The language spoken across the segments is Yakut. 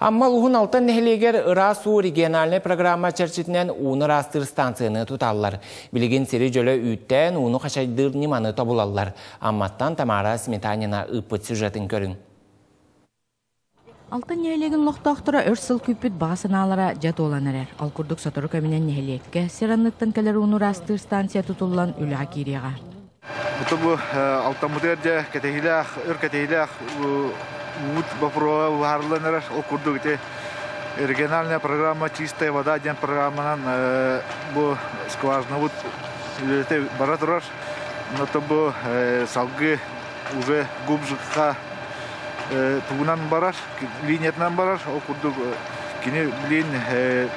Амма улууһун Алтан нэһилиэгэр ыраас уу региональнай программа чэрчитинэн ууну ыраастыыр станцияны туталлар. Билигин сири дьөлө үүттээн ууну хачайдыыр ньыманы тобулаллар. Амматтан Тамара Сметанина ыыппыт сюжетын көрүҥ. Алтан нэһилиэгин олохтоохторо өр сыл күүппүт баҕа санаалара дьэ туолан эрэр. Ол курдук сотору кэминэн нэһилиэккэ сир анныттан кэлэр ууну ыраастыыр станция тутуллан үлэҕэ киириэҕэ. Бу бу алтаммытыгар дьэ кэтэһиилээх, өр кэтэһиилээх уут боппуруоһа быһаарыллан эрэр. Ол курдук ити региональная программа «Чистая вода» диэн программанан бу скважинабыт үлэтэ бара турар. Онно бу салгыы уже губжикка тугунан барар, линиятынан барар. Ол курдук кини билин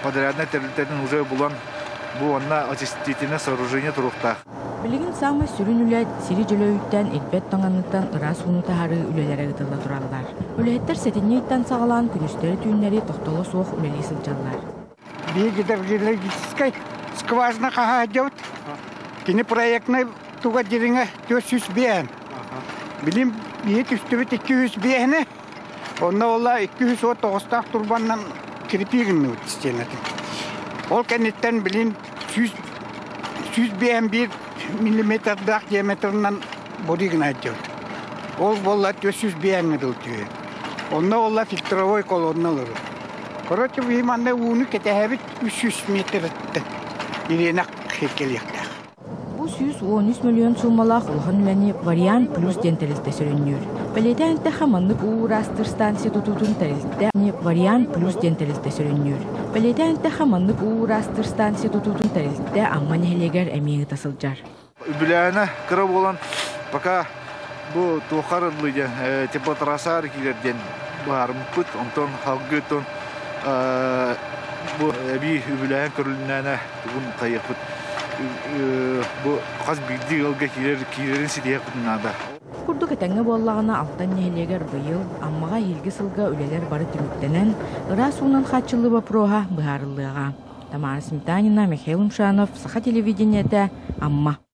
подряднай тэрилтэтин уже булан бу онно очистительное сооружение туруохтаах. Билигин саамай сүрүн үлэ сири дьөлөйүттэн, ирбэт тоҥ ыраас ууну таһаарыы үлэлэрэ ыытылла тураллар. Үлэһиттэр сэтинньи ыйтан саҕалаан күнүстэри-түүннэри тохтоло суох үлэлии сылдьаллар. Биһи гидрологическай скважина хаһаадьабыт. Кини проектнай туга дириҥэ 405. Билим биһи түстүбүт 205-ни. Онно ола 219-таах турбаннан кирпии гынныбыт стенатын. Ол кэнниттэн билин 101 миллиметрдаах диаметрынан бури гына сылдьабыт. Ол буолла 405 дыл түһү. Онно буолла фильтровой колонна олорор. Короче, биһи манна ууну кэтэһэбит 300 метрттэн ириэнэх кэлиэхтээх. Бу 113 мөлүйүөн суумалаах улахан үлэни «Вариант плюс» диэн тэрилтэ сүрүннүүр. Бэлиэтээн эттэххэ, маннык уу ыраастыыр станция тутуутун тэрилтэ «Вариант плюс» диэн тэрилтэ сүрүннүүр. Бэлиэтээн эттэххэ, маннык уу ыраастыыр станция тутуутун тэрилтэ Амма нэһилиэгэр эмиэ ыыта сылдьар. Үбүлээһинэ кыра буолан, пока бу туоххар ыллыы диэн, теплотрассаар киирэр диэн быһаарыммыппыт. Онтон халгыытын бу эбии үбүлээһин көрүлүннээнэ тугун хайыахпыт бу хас биирдии ыалга киирэр киирэрин ситиһиэхпитин наада. Курдук этэҥҥэ буоллаҕына, Алтан нэһилиэгэр быйыл Аммаҕа эһиилги сылга үлэлэр бары түмүктэнэн, ыраас уунан хааччыллыы боппуруоһа быһаарыллыаҕа. Тамара Сметанина, Михаил Умшанов, Саха телевидениетэ, Амма.